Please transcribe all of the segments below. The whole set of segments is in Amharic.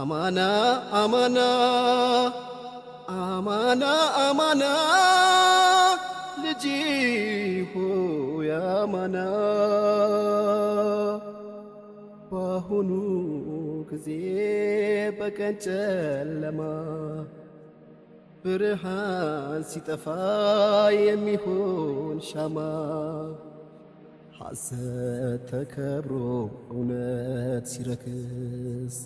አማና አማና አማና አማና ልጄ ሆይ አማና በአሁኑ ጊዜ በቀን ጨለማ ብርሃን ሲጠፋ የሚሆን ሻማ ሐሰት ተከብሮ እውነት ሲረክስ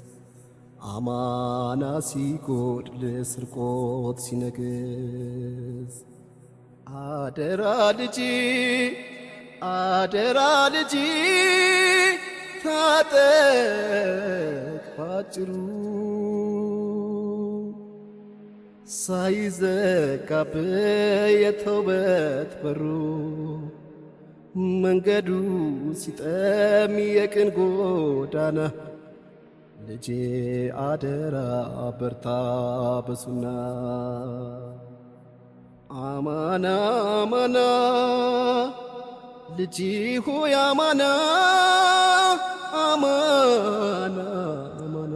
አማና ሲጎድል ስርቆት ሲነግስ አደራ ልጄ አደራ ልጄ ታጠቅ ባጭሩ ሳይዘጋብህ የተውበት በሩ መንገዱ ሲጠም የቅን ጎዳና ልጄ አደራ በርታ በሱና አማና አማና ልጄ ሆይ አማና አማና አማና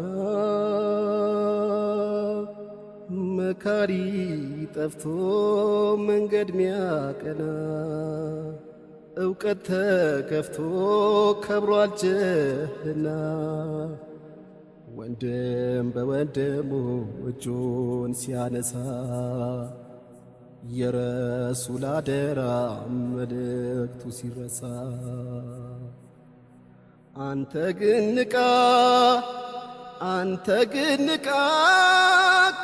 መካሪ ጠፍቶ መንገድ ሚያቀና እውቀት ተከፍቶ ከብሯል ጀህልና ወንድም በወንድሙ እጁን ሲያነሳ የረሱል አደራ መልእክቱ ሲረሳ አንተ ግን ንቃ አንተ ግን ንቃ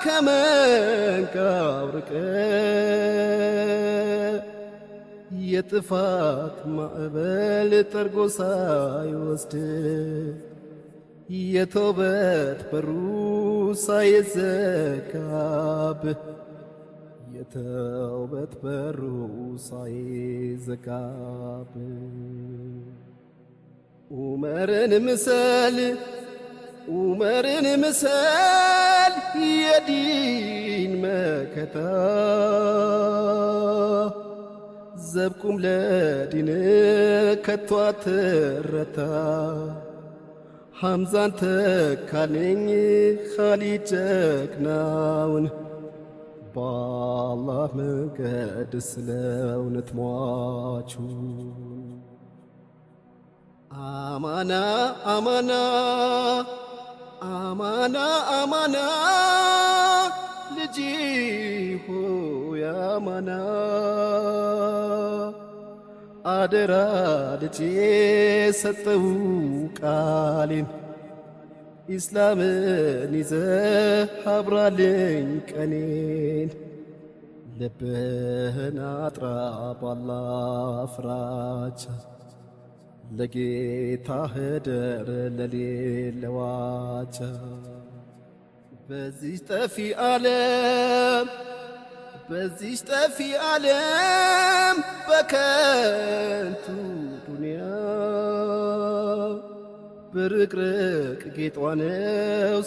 ከመንጋው ርቀህ የጥፋት ማዕበል ጠርጎ ሳይወስድ የተውበት በሩ ሳይዘጋብህ የተውበት በሩ ሳይዘጋብህ ዑመርን ምሰል ዑመርን ምሰል የዲን መከታ ዘብቁም ለዲን ከቶ አትረታ ሐምዛን ተካልኝ ኻሊድ ጀግናውን በአላህ መንገድ ስለ እውነት ሟቹ አማና አማና አማና አማና ልጄ ሆይ አማና አደራ ልጄ ሰጠው ቃሌን ኢስላምን ይዘህ አብራልኝ ቀኔን ልብህን አጥራ ባላህ ፍራቻ ለጌታ ህደር ለሌለዋቻ በዚህ ጠፊ ዓለም በዚህ ጠፊ ዓለም በከንቱ ዱንያ ብርቅርቅ ጌጧ ነው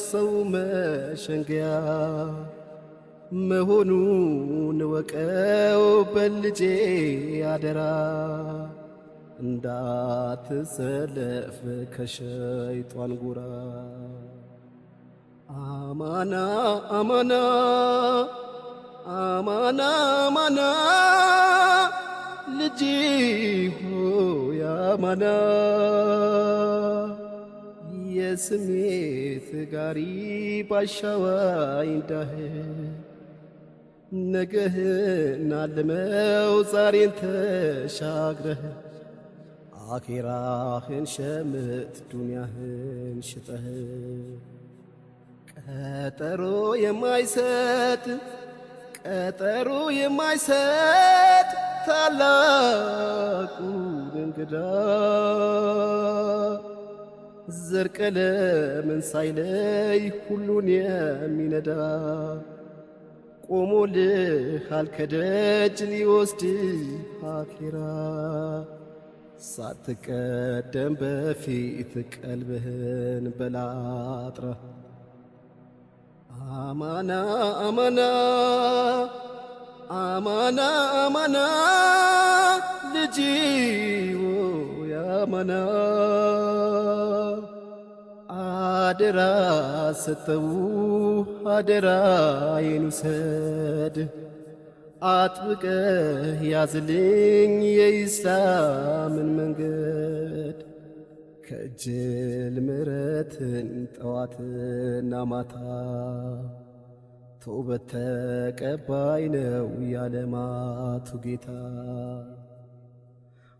ሰው መሸንገያ መሆኑን እወቀው በልጄ አደራ እንዳትሰለፍ ከሸይጧን ጎራ። አማና አማና አማና አማና ልጄ ሆይ አማና የስሜት ጋሪ ባሻዋይ እንዳህ ነገህን አልመው ዛሬን ተሻግረህ አኼራህን ሸምት ዱንያህን ሽጠህ ቀጠሮ የማይሰጥ ቀጠሮ የማይሰጥ ታላቁን እንግዳ ዘር ቀለምን ሳይለይ ሁሉን የሚነዳ ቆሞልሃል ከደጅ ሊወስድ አኼራ ሳትቀደም በፊት ቀልብህን በላጥራ አማና አማና አማና አማና ልጅ ያማና አደራ ሰጠው አደራዬን ውሰድ፣ አጥብቀህ ያዝልኝ የኢስላምን መንገድ። ከእጅል ምሕረትን ጠዋትና ማታ፣ ተውበት ተቀባይ ነው ያለማቱ ጌታ።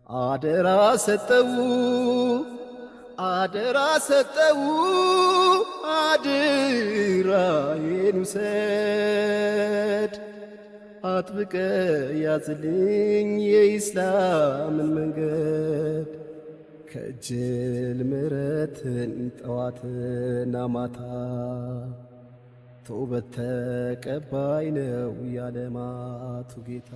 አደራ ሰጠው አደራ ሰጠው አደራዬን ውሰድ፣ አጥብቀ ያዝልኝ የኢስላምን መንገድ። ከእጅል ምሕረትን ጠዋትና ማታ፣ ተውበት ተቀባይ ነው ያለማቱ ጌታ።